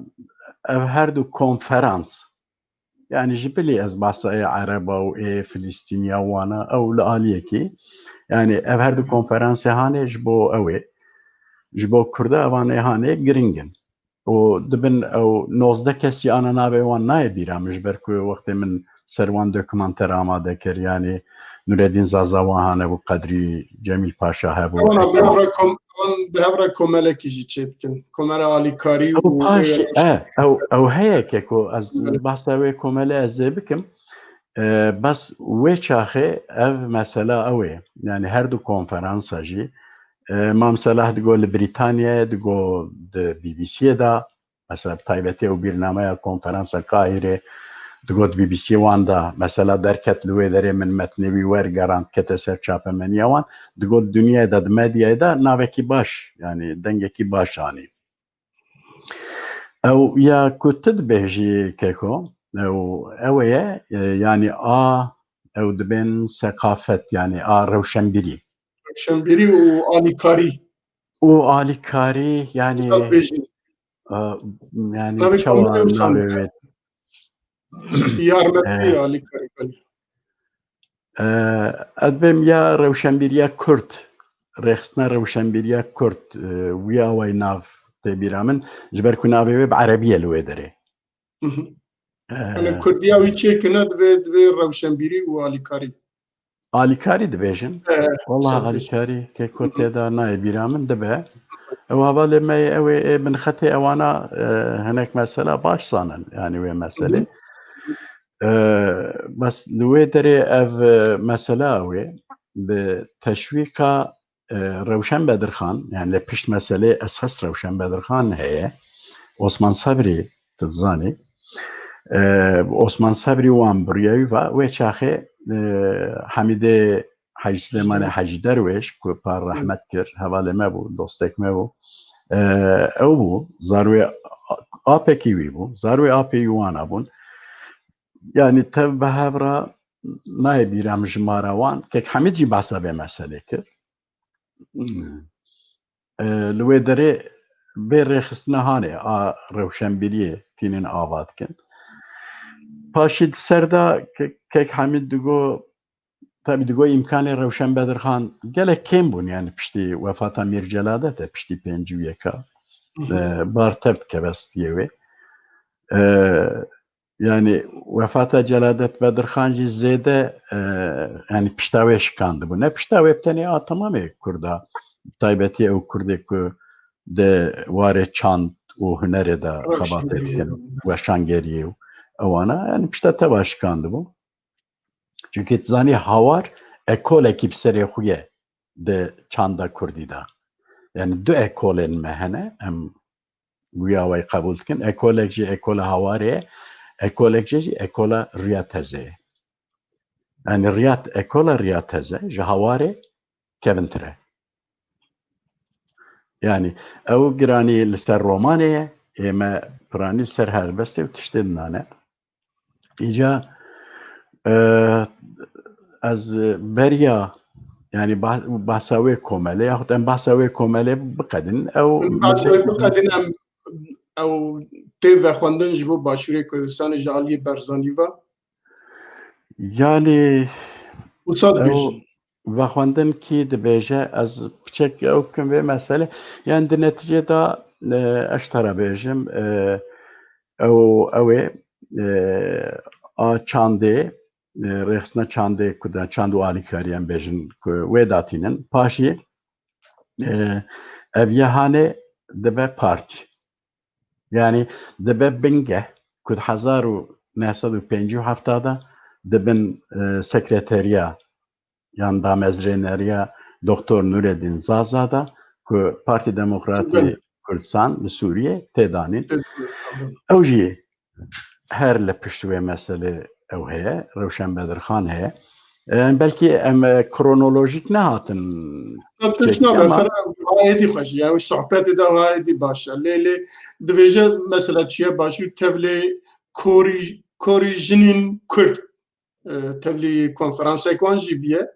ev her du konferans, yani ji bilî ez behsa ê Ereba û ê Filistîniya wana, ew li aliyekî, yani ev her du konferansê hanê ji bo ew ê, ji bo Kurda evanê hanê giring in. Û dibin ew nozdeh kesî ana navê wan nayê bîra min, ji ber ku wextê min ser wan dokumanter amade kir, yani Nureddin Zaza wan hanebû, Qedrî Cemîl Paşa hebû. Ewana bi hev re kom-, ewan bi hev re komelekî jî çêdikin. Komera alîkarî Ew û paş, e, ew, ew heye ke ku ez Belê. behsa wê komele ez ê bikim. E, bes wê çaxê ev mesela ew ê. Yani her du konferansa jî, e, Mam Selah digo li Brîtanyayê, digo di B B C'yê de, Mesela bi taybetî ew bîrnameya konferansa Kahîrê digot B B C wan da, mesela derket li wê derê min metnê wî wergerand kete ser çapemeniya wan, digot dinyayê de di medyayê de navekî baş, yanî dengekî baş anî. Ew ya ku tu dibêjî keko, ew, ew ê ye, e, yanî a, ew dibên seqafet, yanî a rewşenbîrî. Rewşenbîrî û alîkarî. Û alîkarî, yanî, Wisa dibêjin. E, yanî Navê çawa komî navê wisa wê? Yarmetî E, alîkarî, belê. E, ez dibêm ya rewşenbîriya Kurd, rêxistina rewşenbîriya Kurd, e, wî awayî nav tê bîra min, ji ber ku navê wê bi erebî ye li wê derê. Mhm. E, Yani Kurdiya wî çêkine divê, divê rewşenbîrî û alîkarî. Alîkarî dibêjin. E, Wala sen dibêjin. Alîkarî keko tê de nayê bîra min dibe. Ew hevalê me yê, ew ê, ê binxetê ewana, e, hinek mesela baş zanin, yanî wê meselê. Mhm. E, bes li wê derê ev, e, mesela wê bi teşwîka, e, Rewşen Bedirxan, yani li pişt meselê esas Rewşen Bedirxan heye. Osman Sebrî, tu dizanî. E, Osman Sebrî wan biriye wî va, wê çaxê, e, Hemîdê Hecî Silêmanê Hecî Derwêş, ku par rehmet kir, hevalê me bû, dostek me bû. E, ew bû, zarwê apekî wî bû, zarwê apê wî wana bûn. Yani tev bi hev re nayê bîra min jimara wan. Kek Hemîd jî behsa vê meselê kir. E, li wê derê vê rêxistina hanê a rewşenbîriyê tînin ava dikin. Paşî di ser de Ke-, Kek Hemîd digo, tabî digo îmkanê Rewşen Bedirxan gelek kêm bûn, yani piştî wefata Mîr Celadet e, piştî pêncî û yeka, Hı hı. e, bar tev dikeve stiyê wê. E, Yani wefata Celadet Bedirxan jî zêde, e, yani pişta wê şikandibû. Ne pişta wê bi tenê a temamê Kurda, bi taybetî ew Kurdê ku di warê çand û hunerê de xebatê dikin, weşangeriyê û ewana, yani pişta teva şikandibû. Çunkî tu zanî hawar ekolekî bi serê xwe ye di çanda Kurdî de. Yani du ekolên me hene, em wî awayî qebûl dikin. Ekolek jî ekola hawarê ye, ekolek jî, jî ekola riya tezê ye. Yani riya, ekola riya teze ji hawarê kevintir e. Yani ew giranî li ser romanê ye, ê me piranî li ser helbestê û tiştê dinane. Îca, e, ez beriya, yani bah-, bahsa wê komelê, yaxud em bahsa wê komelê biqedin, ew Em bahsa wê milletê biqedin, em, ew tê vexwendin ji bo Başûrê Kurdistanê ji aliyê Barzanî ve? Yani, Wisa ew dibêjin. Vexwendin kî dibêje, ez piçek ew kim vê meselê. Yani di neticê de, e, ez tera bêjim, e, ew, ew ê, e, a çandê, e, rêxistina çandê ku de çand û alîkarî em bêjin ku wê datînin. Paşî, e, ev yehanê dibe partî. Yani dibe bingeh ku di hezar û neh sed û pêncî û heft de di bin, e, sekreteriya yan damezrêneriya Doktor Nureddin Zaza de ku Partî Demokratî Kurdistan li Sûriyê tê danîn. Ew jî her li pişt wê meselê ew heye, Rewşen Bedirxan heye. E, belkî em, e, kronolojîk nehatin Tişt çêkî nabe, ama fer-, ha êdî xweş, yani sohbetê de ha êdî baş e. Lê, lê dibêje mesela çiye başûr tevlê korî, korî jinîn Kurd. E, tevlî konferansek wan jî bûye.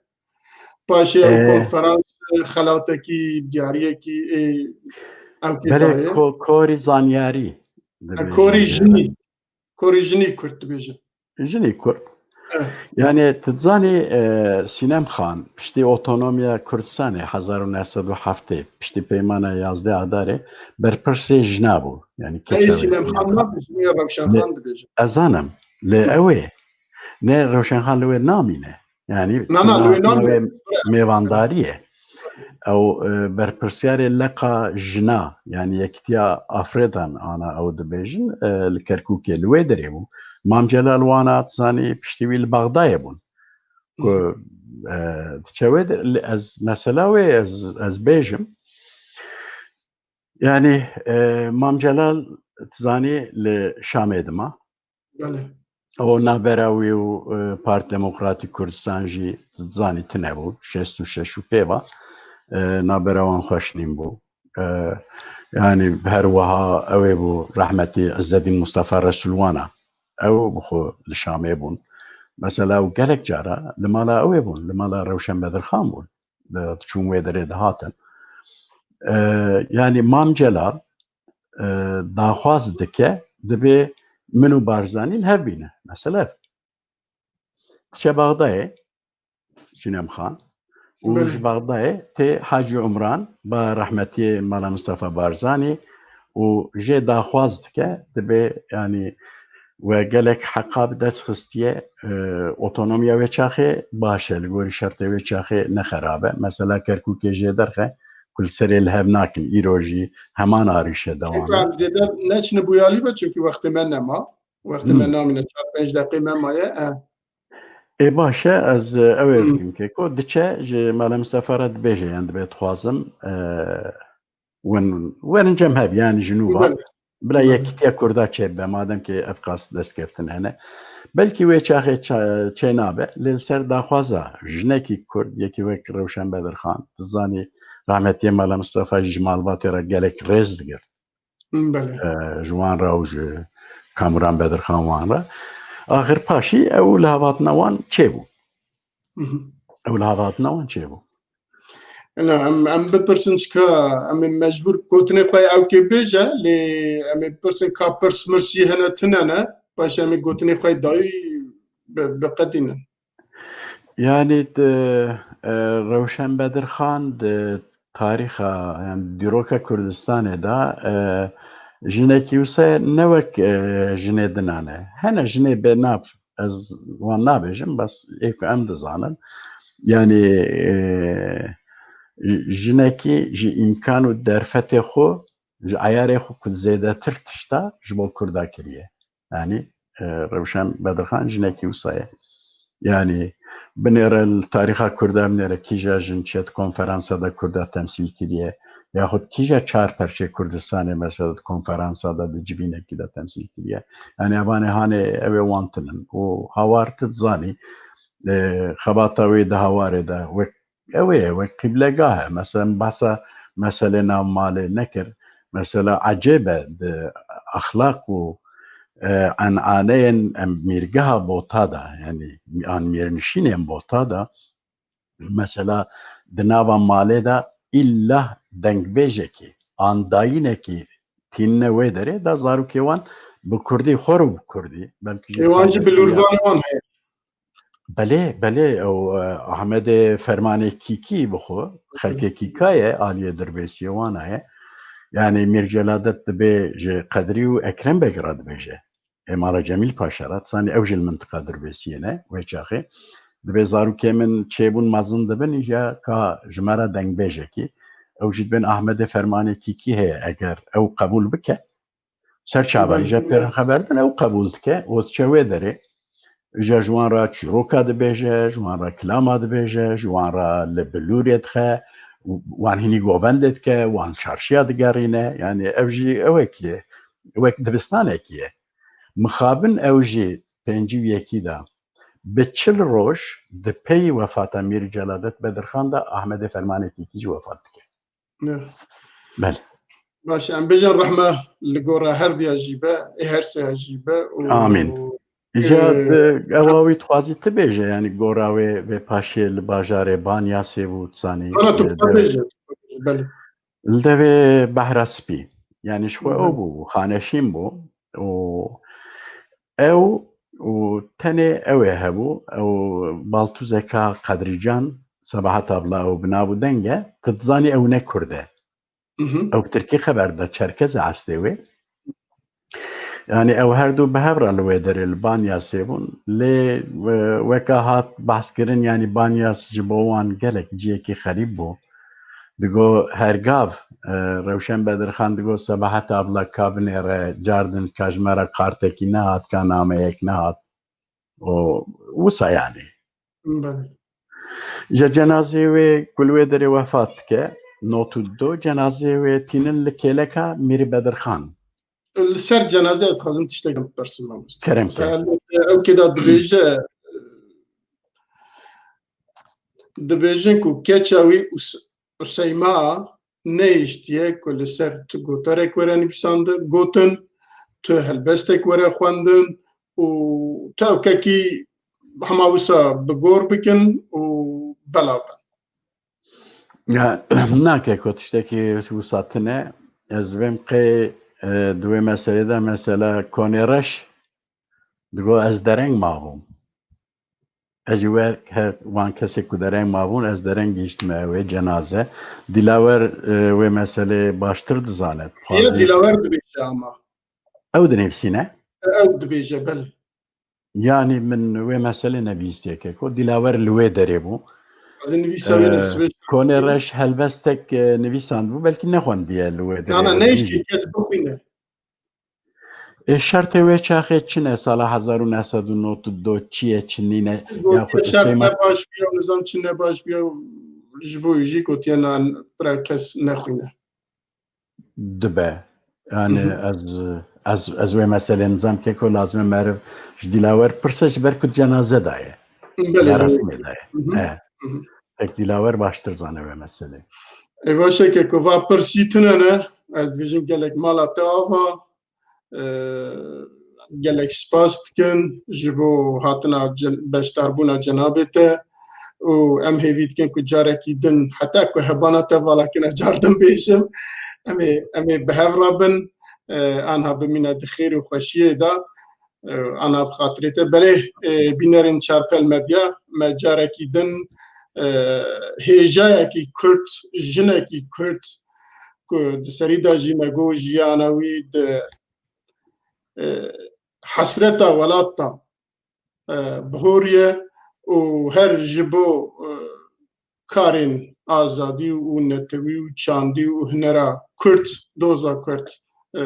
Paşê ew Ee, konferans, e, xelatekî, diyariyekî, ê, ew kê Belê daye. Ko-, korî zanyarî E, dibêjin korî jê jinî, re. Korî jinî Kurd dibêjin. Jinî Kurd. Evet. Yani, tu dizanî, e, Sînem Xan, piştî otonomiya Kurdistanê hezar û neh sed û heftê, piştî peymana yazdeh Adarê, berpirsê jina bû. Yani, Ey, Sînem Xan nabêjin, ya Rewşen Xan dibêjin. Ez zanim, lê ew ê. Ne Rewşenxan li wê namîne. Yani, Na, na, li wê namîne. Wê mêvandarî ye. Ew, e, berpirsiyarê leqa jina, yani Yekîtiya Afrêdan ana ew dibêjin, e, li Kerkûkê li wê derê bû. Mam Celal wana, dizanî, piştî wî li Bexdayê bûn. Ku, e, diçe wê de, li ez, mesela wê ez, ez bêjim. Yani, e, Mam Celal tu zanî li Şamê dima. Belê. O navbera wî û e, Parti Demokratîk Kurdistan jî zanî tune bû, şêst û şeş û pê ve. E, navbera wan xweş nîn bû. E, yanî her wiha ew ê bû rehmetî Îzzedîn Mustafa Resulwana. Ew bi xwe li Şamê bûn. Mesela ew gelek cara li mala ew ê bûn, li mala Rewşen Bedirxan bûn. Di, diçûn wê derê dihatin. E, yanî Mam Celal e, daxwaz dike, dibê min û Barzanî li hev bîne. Mesela ev. Diçe Baxdayê, Sînem Xan, û Belê. ji Baxdayê tê Hacî Umran, ba rehmetiyê Mala Mustafa Barzanî, û jê daxwaz dike, dibê, yanî, we gelek heqa bi dest xistiye, e, otonomiya wê çaxê baş e, li gorî şertê wê çaxê ne xerab e. Mesela Kerkûkê jê derxe, ku li serê li hev nakin, îro jî heman arîşe dewam Çunku e. em zêde neçine bûyalî ve, çunku wextê me nema. Wextê me Hmm. namîne, çar pênc deqê me maye. E, Ê baş e, ez, e, ew ê Hmm. bikim, Keko. Diçe ji Mala Mustafa re dibêje, yan dibê dixwazim, e, wen, werin cem hev, yanî ji nû ve. Belê. Bila Belê. yekîtiya Kurda çêbibe, madem ki ev qas destkeftin hene. Belkî wê çaxê ça-, çê nabe, lê li ser daxwaza jinekî Kurd, yekî wek Rewşen Bedirxan, tu zanî, rehmetiyê Mala Mustafa jî ji malbatê re gelek rêz digirt. Belê. E, ji wan re û ji Kamuran Bedirxan wan re. Axir paşî ew li hevatina wan çêbû. Mhm. Ew li hevatina wan çêbû. Ena, em, em bipirsin çika, em ê mecbûr gotinê xwe ew kê bêje, lê em ê bipirsin ka pirs mirs jî hene tune ne, paşê em ê gotinê xwe dayî bi-, biqedînin. Yanî di, e, Rewşen Bedirxan di tarîxa, yanî dîroka Kurdistanê de, e, jinekî wisa ne wek, e, jinê dinan e. Hene jinê bênav, ez wan nabêjim, bes ê ku em dizanin. Yanî, e, jinekî ji îmkan û derfetê xwe, ji eyarê xwe ku zêdetir tişta ji bo Kurda kiriye. Yanî, e, Rewşen Bedirxan jinekî wisa ye. Yanî binêre li tarîxa Kurda binêre kîja jin çi di konferansa de Kurda temsîl kiriye, yaxud kîja çar perçê Kurdistanê mesela di konferansa de di civînekî de temsîl kiriye. Yanî evanê hanê ew ê wan tinin. Û hawar tu dizanî, e, xebata wê di hawarê de wek ew ê, wek qîblegah e. Mesela, min behsa meselê nav malê nekir. Mesela, ecêb e di exlaq û, e, enaneyên em mîrgeha Bota de, yanî an mîrnişînên Bota de, mesela, di nava malê de îlla dengbêjekî, an dayînekî tînine wê derê, da zarokê wan bi kurdî, xwe rû bi kurdî, belkî jî Ê wan jî bi kardeşî ya lûrvanê wan heye. Belê, belê, ew, e, Ahmedê Fermanê Kîkî bi xwe, xelkê Kîka ye, aliyê Dirbêsiyê wana ye. Yanî Mîr Celadet dibê ji Qedrî û Ekrem Beg re dibêje. Ê mala Cemîl Paşa re, disanî ew jî li mintiqa Dirbêsiyê ne, wê çaxê. Dibê zarokê min çêbûn mezin dibin, îja ka ji me re dengbêjekî. Ew jî dibên Ahmedê Fermanê Kîkî heye, eger ew qebûl bike, ser çava, îja pê re xeber din, ew qebûl dike û diçe wê derê. Îja ji wan re çîroka dibêje, ji wan re kilama dibêje, ji wan re li bilûrê dixe, wan hînî govendê dike, wan çarşiya digerîne. Yanî ev jî ewekî ye, wek dibistanekî ye. Mixabin ew jî pêncî û yekî de bi çil roj di pey wefata Mîr Celadet Bedirxan de Ahmedê Fermanê Kîkî jî wefat dike. Ne. Belê. Baş, em bêjin rehme li gora her diya jî be, ê her sêya jî be û Amîn. Îca Ee, di, ewa wî dixwazî tu bêje, yanî gora wê vê paşê li bajarê Banyasê bû, tu zanî, Ana tu e, bêje. Belê. Li devê Behra Spî. Yanî ji xwe ew bû, xaneşîn bû. Û ew û tenê ew ê hebû. Ew baltûzeka Qedrîcan, Sebahat abla ew bi nav û deng e. Tu dizanî ew ne Kurd e. Ew bi tirkî xeber dide, Çerkez e eslê wê. Yanî ew her du bi hev re li wê derê li Banyasê bûn. Lê, e, weka hat behs kirin, yanî Banyas ji bo wan gelek ciyekî xerîb bû. Digo her gav, e, Rewşen Bedirxan digo Sebahet abla ka binêre cardin ka ji me re kartekî nehat, ka nameyek nehat. Û wisa yanî. Belê. Ji cenazê wê ku li wê derê wefat dike, not û du, cenazê wê tînin li kêleka Mîrî Bedirxan. Li ser cenaze ez dixwazim tiştek bipirsim, mamoste. Kerem ke. Mesela, ew kê de dibêje, dibêjin ku keça wî Us-, Useyma nehiştiye ku li ser tu gotarek were nivîsandin, gotin, tu helbestek were xwendin û tu ew kekî hema wisa bi gor bikin û belav bin. Ya, nake ku tiştekî wisa tune, ez dibêm qey, e, di wê meselê de mesela Konê Reş digo ez dereng mabûm. Ez jî wer her wan kesê ku dereng mabûn, ez dereng gihiştime wê cenaze. Dilawer, e, wê meselê baştir dizane. Ya Dixwazî Dilawer dibêje ama. Ew dinivîsîne? Ew dibêje, belê. Yanî min wê meselê nebihîstiye keko. Dilawer li wê derê bû. Ez ê nivîsa wê Ee, re sibê Konê Reş helbestek, e, nivîsandibû, belkî nexwendiye li wê derê. Na, na, nehiştiye kes bixwîne. Ê, şertê wê çaxê çi ne? Sala hezar û neh sed û nod û du çi ye, çi nîne? Gotiye yaxud şert Useyma ne baş bûye, nizam çi ne baş bûye, ji bo wî jî gotiye na, bira kes nexwîne. Dibe. Yani Hı hı. ez, ez, ez wê meselê nizam keko lazim e meriv ji Dilawer pirse ji ber ku cenaze daye. Belê, Ya belê. resmê daye. Hı hı. E. Hı hı. Tek Dilawer baştir zane wê meselê. Ê, baş e keko, va pirs jî tune ne. Ez dibêjim gelek mala te ava. E, gelek spas dikin ji bo hatina cen-, beşdarbûna cenabê te û em hêvî dikin ku carekî din, heta ku hebana te vala kine car din bêjim, em ê, em ê bi hev re bin, e, anha bimîne di xêr û xweşiyê de, e, anha bi xatirê te. Belê, e, bînerên Çarpel Medya, me carekî din, e, hêjayekî Kurd, jinekî Kurd ku di serî de jî me got jiyana wî di, e, hesreta welat de, e, bihoriye û her ji bo, e, karên azadî û netewî û çandî û hunera Kurd, doza Kurd, e,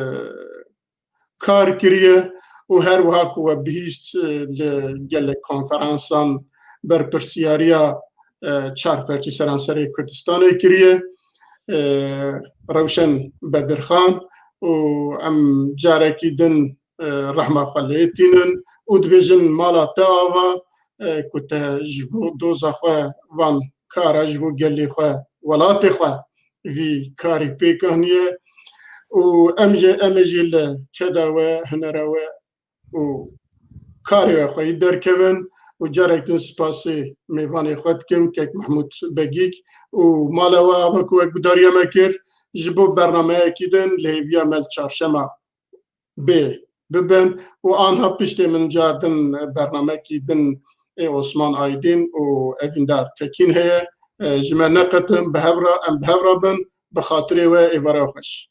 kar kiriye û her wiha ku we bihîst, e, li gelek konferansan berpirsiyariya, e, çar perçî seranserê Kurdistanê kiriye. E, Rewşen Bedirxan û em carekî din, e, rehma xwe lê tînin û dibêjin mala te ava, e, ku te ji bo doza xwe van kara ji bo gelê xwe, welatê xwe vî karî pêk aniye û em jî, em ê jî li keda we, hunera we û karê we xweyî derkevin û carek din spasê mêvanê xwe dikim, kek Mehmûd Begîk û mala we ava ku we guhdariya me kir ji bo bernameyekî din li hêviya me li çarşema bê bibin û anha piştê min car din bernamekî din ê Osman Aydin û Evîndar Tekîn heye. E, ji me neqetin, bi hev re, em bi hev re bin, bi xatirê we êvara xweş.